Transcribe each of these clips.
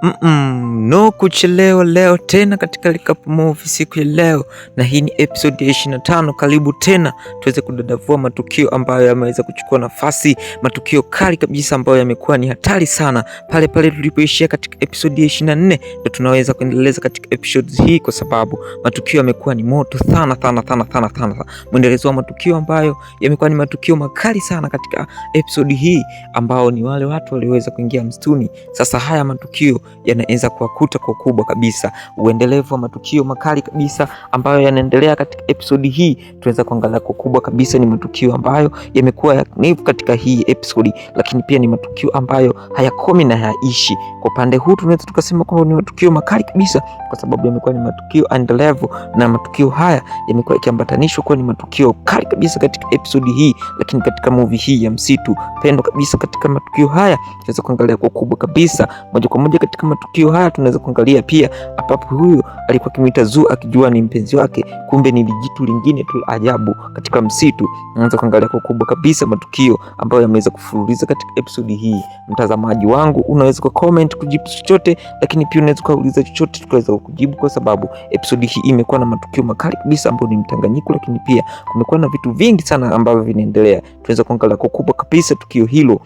No kuchelewa leo tena katika Recap Movie siku ya leo, na hii ni episode ya 25. Karibu tena tuweze kudadavua matukio ambayo yameweza kuchukua nafasi, matukio kali kabisa ambayo yamekuwa ni hatari sana. Pale pale tulipoishia katika episode ya 24 ndio tunaweza kuendeleza katika episode hii, kwa sababu matukio yamekuwa ni moto sana sana sana sana sana. Mwendelezo wa matukio ambayo yamekuwa ni matukio makali sana katika episode hii, ambao ni wale watu walioweza kuingia msituni. Sasa haya matukio yanaweza kuwakuta kwa ukubwa kabisa. Uendelevu wa matukio makali kabisa ambayo yanaendelea katika episodi hii, tunaweza kuangalia kwa ukubwa kabisa, ni matukio ambayo yamekuwa yakinifu katika hii episodi, lakini pia ni matukio ambayo hayakomi na hayaishi. Kwa upande huu tunaweza tukasema kwamba ni matukio makali kabisa, kwa sababu yamekuwa ni matukio endelevu, na matukio haya yamekuwa yakiambatanishwa kuwa ni matukio kali kabisa katika episodi hii, lakini katika movie hii ya msitu pendo kabisa. Katika matukio haya tunaweza kuangalia kwa ukubwa kabisa, moja kwa moja katika matukio haya tunaweza kuangalia pia ambapo huyu alikuwa akimwita Zuu akijua ni mpenzi wake, kumbe ni jitu lingine tu la ajabu katika msitu. Unaweza kuangalia kwa ukubwa kabisa matukio ambayo yameweza kufululiza katika episodi hii. Mtazamaji wangu, unaweza kwa comment kujibu chochote, lakini pia unaweza kuuliza chochote tukaweza kukujibu, kwa sababu episodi hii imekuwa na matukio makali kabisa ambayo ni mtanganyiko, lakini pia kumekuwa na vitu vingi sana ambavyo vinaendelea. Tunaweza kuangalia kwa ukubwa kabisa tukio hilo.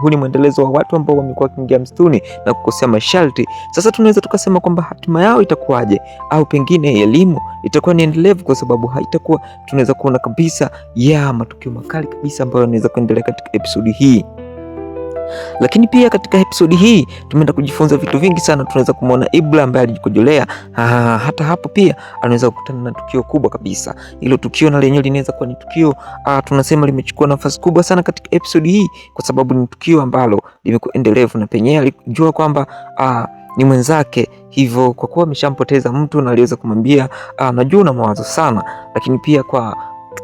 Huu ni mwendelezo wa watu ambao wamekuwa wakiingia msituni na kukosea masharti. Sasa tunaweza tukasema kwamba hatima yao itakuwaje, au pengine elimu itakuwa ni endelevu, kwa sababu haitakuwa. Tunaweza kuona kabisa ya matukio makali kabisa ambayo yanaweza kuendelea katika episodi hii. Lakini pia katika episodi hii tumeenda kujifunza vitu vingi sana. Tunaweza kumwona Ibra ambaye alijikojolea. Hata hapo pia anaweza kukutana na tukio kubwa kabisa. Hilo tukio na lenyewe linaweza kuwa ni tukio tunasema limechukua nafasi kubwa sana katika episodi hii, kwa sababu ni tukio ambalo limekuwa endelevu na penyewe alijua kwamba ni mwenzake, hivyo kwa kuwa ameshampoteza mtu na aliweza kumwambia najua una mawazo sana, lakini pia kwa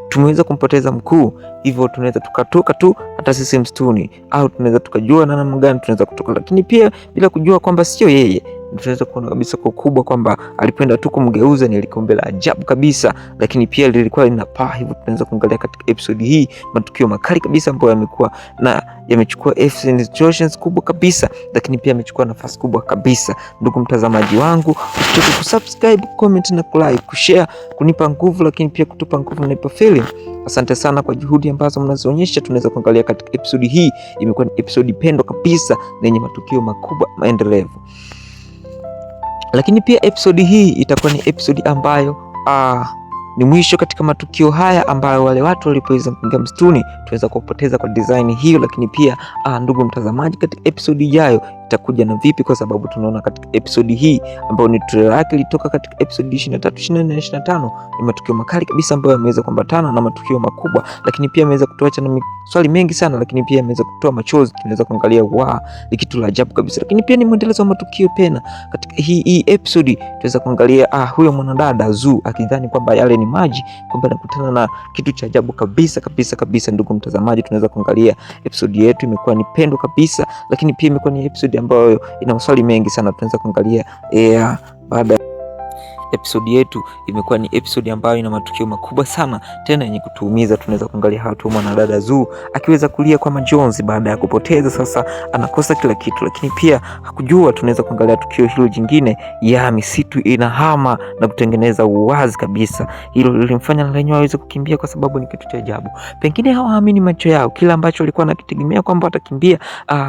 tumeweza kumpoteza mkuu, hivyo tunaweza tukatoka tu hata sisi msituni, au tunaweza tukajua na namna gani tunaweza kutoka, lakini pia bila kujua kwamba sio yeye. Tunaweza kuona kabisa kwa ukubwa kwamba alipenda tu kumgeuza, ni likombe la ajabu kabisa, lakini pia lilikuwa linapaa. Hivyo tunaweza kuangalia katika episode hii matukio makali kabisa ambayo yamekuwa na yamechukua situations kubwa kabisa, lakini pia yamechukua nafasi kubwa kabisa. Ndugu mtazamaji wangu, usichoke kusubscribe, comment na kulike, kushare, kunipa nguvu, lakini pia kutupa nguvu na nipa feeling. Asante sana kwa juhudi ambazo mnazionyesha. Tunaweza kuangalia katika episode hii, imekuwa ni episode pendwa kabisa na yenye matukio makubwa maendelevu. Lakini pia episode hii itakuwa ni episode ambayo ni mwisho katika matukio haya ambayo wale watu walipoweza kuingia msituni tuweza kupoteza kwa design hiyo. Lakini pia ndugu mtazamaji, katika episode ijayo itakuja na vipi? Kwa sababu tunaona katika episode hii ambayo ni trailer yake ilitoka katika episode 23, 24 na 25, ni matukio makali kabisa ambayo yameweza kuambatana na matukio makubwa, lakini pia yameweza kutuacha na maswali mengi sana, lakini pia yameweza kutoa machozi. Tunaweza kuangalia wa ni kitu la ajabu kabisa, lakini pia ni mwendelezo wa matukio pena katika hii episode tunaweza kuangalia huyo mwanadada Zuu akidhani kwamba yale ni maji, kwamba anakutana na kitu cha ajabu kabisa kabisa kabisa. Ndugu mtazamaji, tunaweza kuangalia episode yetu imekuwa ni pendo kabisa, lakini pia imekuwa ni episode ambayo ina maswali mengi sana. Tunaweza kuangalia baada episodi yetu imekuwa ni episodi ambayo ina matukio makubwa sana tena yenye kutuumiza. Tunaweza kuangalia hatua mwanadada Zuu akiweza kulia kwa majonzi baada ya kupoteza, sasa anakosa kila kitu, lakini pia hakujua. Tunaweza kuangalia tukio hilo jingine ya misitu inahama na kutengeneza uwazi kabisa. Hilo lilimfanya na lenyewe aweze kukimbia kwa sababu ni kitu cha ajabu. Pengine hawaamini macho yao, kila ambacho walikuwa nakitegemea kwamba watakimbia,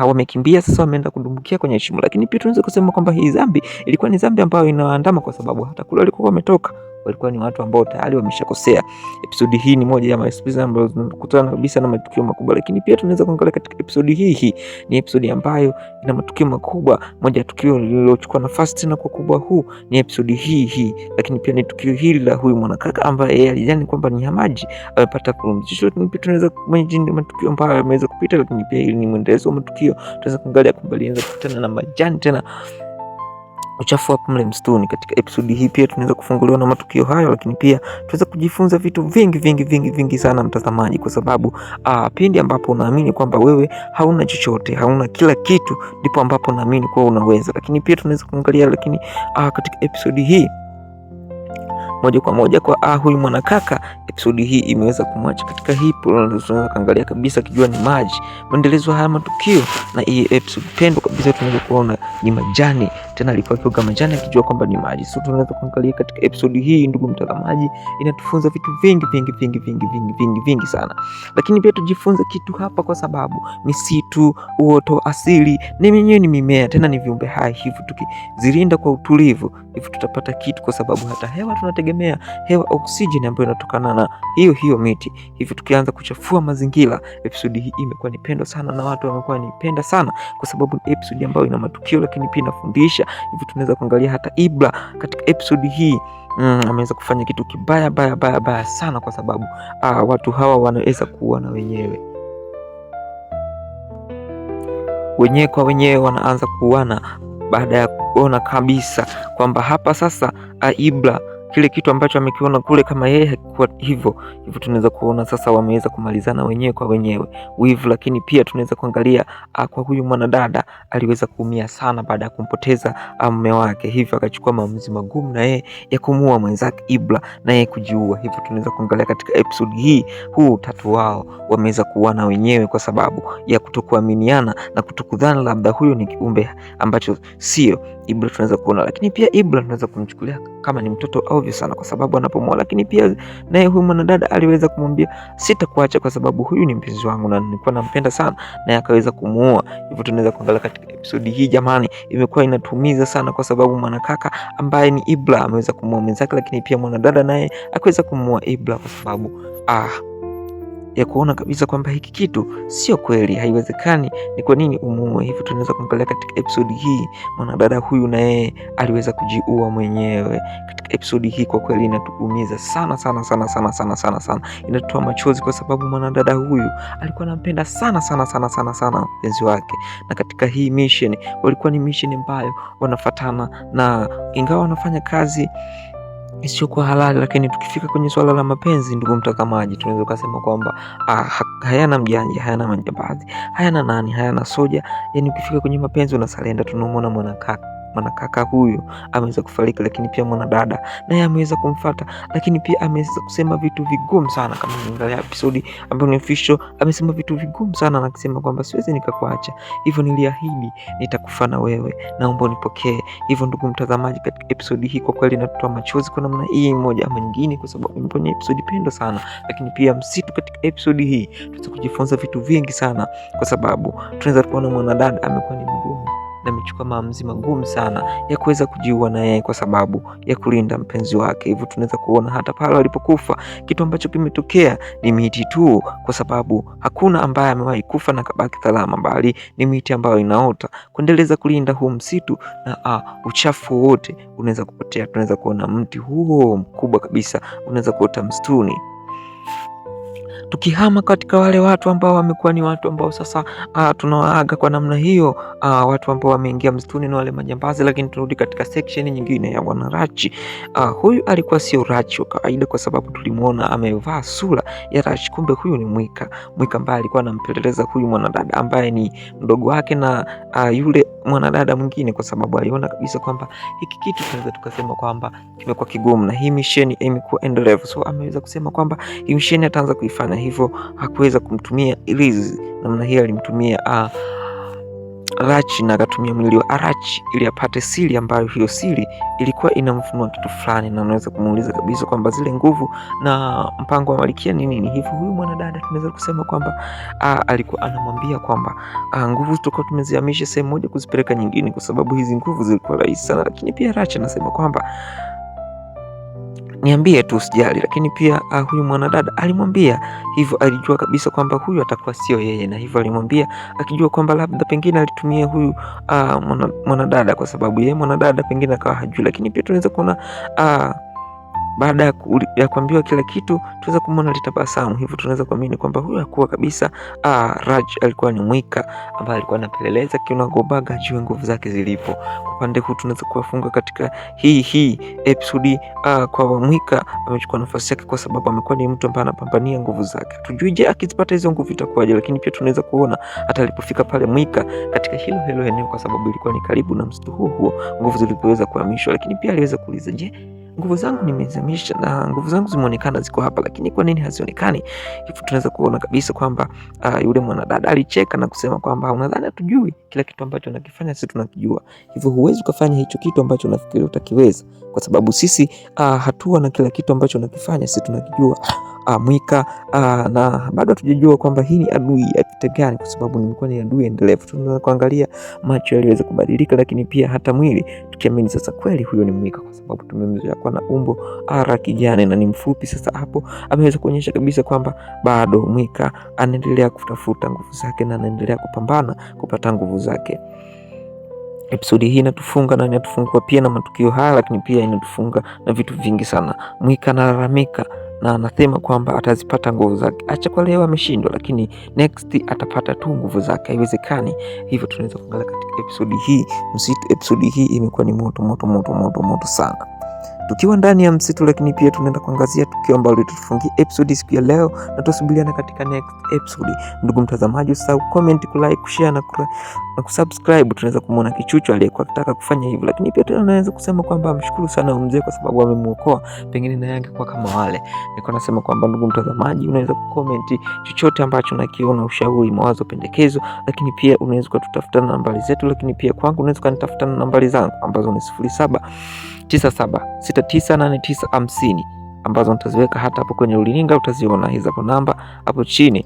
wamekimbia sasa, wameenda kudumbukia kwenye shimo. Lakini pia tunaweza kusema kwamba hii dhambi ilikuwa ni dhambi ambayo inawaandama kwa sababu hata kule walikuwa wametoka walikuwa ni watu ambao tayari wameshakosea. Episodi hii ni moja ya episodi ambazo zinakutana kabisa na matukio makubwa, lakini pia tunaweza kuangalia katika episodi hii ni episodi ambayo ina matukio makubwa. Moja ya tukio lililochukua nafasi tena kwa kubwa huu ni episodi hii, lakini pia ni tukio hili la huyu mwanakaka ambaye yeye alidhani kwamba ni Hamaji amepata pumzisho, lakini pia tunaweza mwenye matukio ambayo yameweza kupita, lakini pia hili ni mwendelezo wa matukio. Tunaweza kuangalia kwamba alianza kukutana na majani tena uchafu hapo mle msituni. Katika episodi hii pia tunaweza kufunguliwa na matukio hayo, lakini pia tunaweza kujifunza vitu vingi vingi vingi vingi sana mtazamaji, kwa sababu pindi ambapo unaamini kwamba wewe hauna chochote, hauna kila kitu, ndipo ambapo unaamini kuwa unaweza. Lakini pia tunaweza kuangalia, lakini katika episodi hii Moja kwa moja kwa huyu mwanakaka, episodi hii imeweza kumwacha katika hii tunaweza kuangalia kabisa kijua ni maji. Mwendelezo haya matukio na hii episode pendwa kabisa tunaweza kuona ni majani tena, alikuwa akioga majani akijua kwamba ni maji. So tunaweza kuangalia katika episodi hii, ndugu mtazamaji, inatufunza vitu vingi vingi vingi vingi vingi vingi vingi sana, lakini pia tujifunze kitu hapa, kwa sababu misitu, uoto asili ni yenyewe ni mimea, tena ni viumbe hai, hivyo tukizilinda kwa utulivu, hivyo tutapata kitu, kwa sababu hata hewa tunategemea hewa oksijeni ambayo inatokana na hiyo hiyo miti. Hivyo tukianza kuchafua mazingira, episodi hii imekuwa ni pendwa sana na watu wamekuwa nipenda sana, kwa sababu ni episodi ambayo ina matukio, lakini pia inafundisha. Hivyo tunaweza kuangalia hata Ibra katika episodi hii ameweza kufanya kitu kibaya baya baya baya sana, kwa sababu watu hawa wanaweza kuona wenyewe wenyewe kwa wenyewe wanaanza kuuana baada ya kuona kabisa kwamba hapa sasa Ibra kile kitu ambacho amekiona kule kama yeye hakikuwa hivyo hivyo, tunaweza kuona sasa wameweza kumalizana wenyewe kwa wenyewe wivu. Lakini pia tunaweza kuangalia kwa huyu mwanadada aliweza kuumia sana baada ya kumpoteza mume wake, hivyo akachukua maamuzi magumu na yeye ya kumuua mwenzake Ibra na yeye kujiua. Hivyo tunaweza kuangalia katika episode hii, huu tatu wao wameweza kuuana wenyewe kwa sababu ya kutokuaminiana na kutokudhani labda huyu ni kiumbe ambacho sio Ibra. Tunaweza kuona, lakini pia Ibra tunaweza kumchukulia kama ni mtoto ovyo sana kwa sababu anapomwoa, lakini pia naye huyu mwanadada aliweza kumwambia sitakuacha kwa sababu huyu ni mpenzi wangu na nilikuwa nampenda sana, naye akaweza kumuoa. Hivyo tunaweza kuangalia katika episodi hii, jamani, imekuwa inatumiza sana kwa sababu mwanakaka ambaye ni Ibra ameweza kumuoa mwenzake, lakini pia mwanadada naye akaweza kumuoa Ibra kwa sababu ya kuona kabisa kwamba hiki kitu sio kweli, haiwezekani, ni kwa nini umuue? Hivyo tunaweza kuangalia katika episodi hii mwanadada huyu na yeye aliweza kujiua mwenyewe katika episodi hii. Kwa kweli inatuumiza sana sana sana sana sana sana sana, inatutoa machozi kwa sababu mwanadada huyu alikuwa anampenda sana sana sana sana sana mpenzi wake, na katika hii mission walikuwa ni mission ambayo wanafatana, na ingawa wanafanya kazi isiyokuwa halali, lakini tukifika kwenye swala la mapenzi, ndugu mtazamaji, tunaweza kusema kwamba hayana mjanja, hayana majambazi, hayana nani, hayana soja. Yani ukifika kwenye mapenzi unasalenda. Tunamwona mwanakaka huyu ameweza kufariki, lakini pia mwanadada naye ameweza kumfata, lakini pia ameweza kusema vitu vigumu sana. Kama unaangalia episode ambayo ni official, amesema vitu vigumu sana na kusema kwamba siwezi nikakuacha, hivyo niliahidi nitakufa na wewe, naomba unipokee. Hivyo ndugu mtazamaji, katika episode hii kwa kweli inatutoa machozi kwa namna hii moja ama nyingine, kwa sababu imekuwa ni episode pendwa sana, lakini pia msitu katika episode hii tunaweza kujifunza vitu vingi sana, kwa sababu tunaweza kuona mwanadada amekuwa ni mgumu na amechukua maamuzi magumu sana ya kuweza kujiua na yeye kwa sababu ya kulinda mpenzi wake. Hivyo tunaweza kuona hata pale alipokufa, kitu ambacho kimetokea ni miti tu, kwa sababu hakuna ambaye amewahi kufa na kabaki salama, bali ni miti ambayo inaota kuendeleza kulinda huu msitu na uchafu wote unaweza kupotea. Tunaweza kuona mti huo mkubwa kabisa unaweza kuota msituni. Tukihama katika wale watu ambao wamekuwa ni watu ambao sasa tunawaaga kwa namna hiyo, watu ambao wameingia msituni na wale majambazi, lakini turudi katika section nyingine ya bwana Rachi. Huyu alikuwa sio Rachi wa kawaida, kwa sababu tulimuona amevaa sura ya Rachi, kumbe huyu ni Mwika. Mwika ambaye alikuwa anampeleleza huyu mwanadada ambaye ni mdogo wake na yule mwanadada mwingine, kwa sababu aliona kabisa kwamba hiki kitu tunaweza tukasema kwamba kimekuwa kigumu na hii misheni imekuwa endelevu, so ameweza kusema kwamba hii misheni ataanza kuifanya hivyo. Hakuweza kumtumia Liz namna hiyo, alimtumia Rachi na akatumia mwili wa Arachi ili apate siri ambayo hiyo siri ilikuwa inamfunua kitu fulani, na unaweza kumuuliza kabisa kwamba zile nguvu na mpango wa Malkia ni nini. Hivyo huyu mwanadada tunaweza kusema kwamba alikuwa anamwambia kwamba nguvu tutakuwa tumezihamisha sehemu moja kuzipeleka nyingine, kwa sababu hizi nguvu zilikuwa rahisi sana. Lakini pia Rachi anasema kwamba niambie tu usijali. Lakini pia huyu mwanadada alimwambia hivyo, alijua kabisa kwamba huyu atakuwa sio yeye, na hivyo alimwambia akijua kwamba labda pengine alitumia huyu mwanadada kwa sababu yeye mwanadada pengine akawa hajui. Lakini pia tunaweza kuona baada ya kuambiwa kila kitu tunaweza kumwona alitabasamu. Hivyo tunaweza kuamini kwamba huyu hakuwa kabisa Raj alikuwa ni mwika ambaye alikuwa anapeleleza kinagobaga juu nguvu zake zilipo. Kwa upande huu tunaweza kuwafunga katika hii episode kwa mwika amechukua nafasi yake kwa sababu amekuwa ni mtu ambaye anapambania nguvu zake. Hatujui je akizipata hizo nguvu itakuwaje, lakini pia tunaweza kuona hata alipofika pale mwika katika hilo eneo, kwa sababu ilikuwa ni karibu na msitu huo huo nguvu zilipoweza kuhamishwa. Lakini pia aliweza kuuliza je, Nguvu zangu nimezamisha na nguvu zangu zimeonekana ziko hapa, lakini kwa nini hazionekani? Hivyo tunaweza kuona kabisa kwamba yule mwanadada alicheka na kusema kwamba unadhani hatujui kila kitu ambacho unakifanya? Sisi tunakijua. Hivyo huwezi ukafanya hicho kitu ambacho unafikiri utakiweza, kwa sababu sisi hatua na kila kitu ambacho unakifanya sisi tunakijua. Mwika na bado hatujajua kwamba hii ni adui ya vita gani, kwa sababu nimekuwa ni adui endelevu. Tunaweza kuangalia macho yaliweza kubadilika, lakini pia hata mwili, tukiamini sasa kweli huyo ni Mwika, kwa sababu tumemzoea kuwa na umbo ara kijani na ni mfupi. Sasa hapo ameweza kuonyesha kabisa kwamba bado Mwika anaendelea kutafuta nguvu zake na anaendelea kupambana kupata nguvu zake. Episodi hii inatufunga na inatufungua pia na matukio haya, lakini pia inatufunga na vitu vingi sana. Mwika analalamika na anasema kwamba atazipata nguvu zake. Acha kwa leo ameshindwa, lakini next atapata tu nguvu zake, haiwezekani. Hivyo tunaweza kuangalia katika episodi hii msitu. Episodi hii imekuwa ni moto moto moto moto moto sana, tukiwa ndani ya msitu, lakini pia tunaenda kuangazia tukio ambalo litatufungia episode siku ya leo, na tutasubiriana katika next episode. Ndugu mtazamaji, usisahau comment, kulike, kushare na kusubscribe. Tunaweza kumuona Kichuchu aliyekuwa akitaka kufanya hivyo, lakini pia tunaweza kusema kwamba amshukuru sana mzee kwa sababu amemuokoa, pengine naye angekuwa kama wale. Niko nasema kwamba ndugu mtazamaji, unaweza kucomment chochote ambacho unakiona, ushauri, mawazo, pendekezo, lakini pia unaweza kututafuta na nambari zetu, lakini pia kwangu unaweza kunitafuta na nambari zangu ambazo ni 0797698950 ambazo nitaziweka hata hapo kwenye ulininga, utaziona hizo hapo namba hapo chini.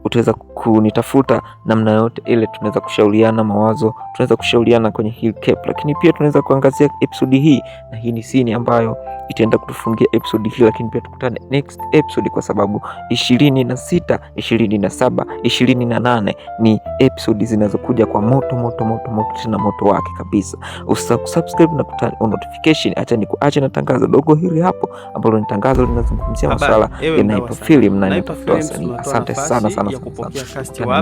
Utaweza kunitafuta namna yote ile, tunaweza kushauriana mawazo, tunaweza kushauriana kwenye hii cap, lakini pia tunaweza kuangazia episode hii, na hii ni scene ambayo itaenda kutufungia episode hii, lakini pia tukutane next episode, kwa sababu 26, 27, 28 ni episode zinazokuja kwa moto moto moto moto, tena moto wake kabisa. Usisahau kusubscribe na kuturn on notification. Acha nikuache na tangazo dogo hili hapo ambalo ni tangazo linazungumzia masuala ya Naipa Film na Naipa Wasanii. Asante sana sana sana. Kupokea cast wapya kwa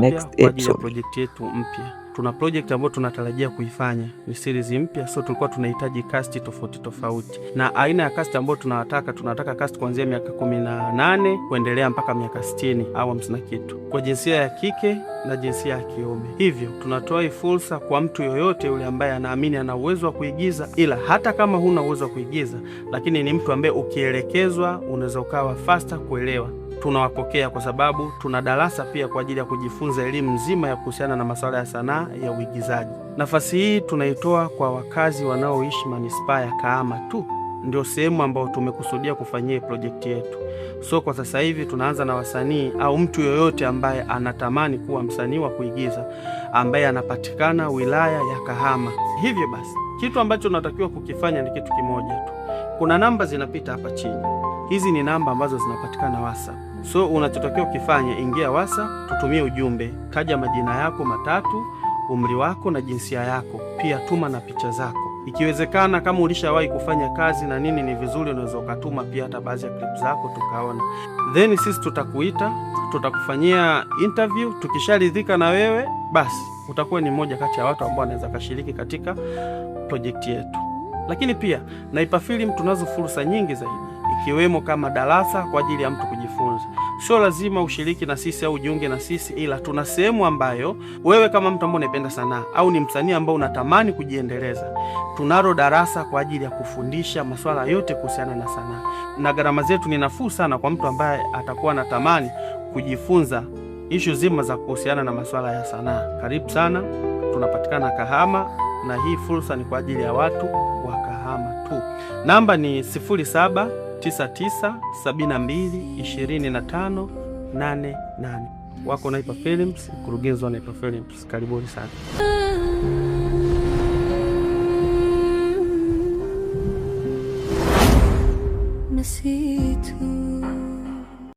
ajili ya project yetu mpya. Tuna project ambayo tunatarajia kuifanya, ni series mpya, so tulikuwa tunahitaji cast tofauti tofauti, na aina ya cast ambayo tunataka cast kuanzia miaka 18 kuendelea mpaka miaka 60 au 50 na kitu, kwa jinsia ya kike na jinsia ya kiume. Hivyo tunatoa hii fursa kwa mtu yoyote yule ambaye anaamini ana uwezo wa kuigiza, ila hata kama huna uwezo wa kuigiza, lakini ni mtu ambaye ukielekezwa unaweza ukawa faster kuelewa. Tunawapokea kwa sababu tuna darasa pia kwa ajili ya kujifunza elimu nzima ya kuhusiana na masuala ya sanaa ya uigizaji. Nafasi hii tunaitoa kwa wakazi wanaoishi manispaa ya Kahama tu, ndio sehemu ambayo tumekusudia kufanyia project yetu. So kwa sasa hivi tunaanza na wasanii au mtu yoyote ambaye anatamani kuwa msanii wa kuigiza ambaye anapatikana wilaya ya Kahama. Hivyo basi, kitu ambacho unatakiwa kukifanya ni kitu kimoja tu. Kuna namba zinapita hapa chini. Hizi ni namba ambazo zinapatikana WhatsApp. So unachotakiwa kufanya, ingia WhatsApp, tutumie ujumbe, taja majina yako matatu, umri wako na jinsia yako. Pia tuma na picha zako. Ikiwezekana kama ulishawahi kufanya kazi na nini, ni vizuri unaweza ukatuma pia hata baadhi ya clip zako tukaona. Then sisi tutakuita, tutakufanyia interview, tukisharidhika na wewe basi utakuwa ni mmoja kati ya watu ambao wanaweza kashiriki katika project yetu. Lakini pia Naipa Film tunazo fursa nyingi zaidi, ikiwemo kama darasa kwa ajili ya mtu kujifunza. Sio lazima ushiriki na sisi au ujiunge na sisi, ila tuna sehemu ambayo wewe kama mtu ambaye unapenda sanaa au ni msanii ambao unatamani kujiendeleza, tunalo darasa kwa ajili ya kufundisha masuala yote kuhusiana na sanaa, na gharama zetu ni nafuu sana kwa mtu ambaye atakuwa anatamani kujifunza ishu zima za kuhusiana na masuala ya sanaa. Karibu sana, tunapatikana Kahama na hii fursa ni kwa ajili ya watu wa Kahama tu. Namba ni 0799722588. Wako Naipa Films, mkurugenzi wa Naipa Films. Karibuni sana. Msitu.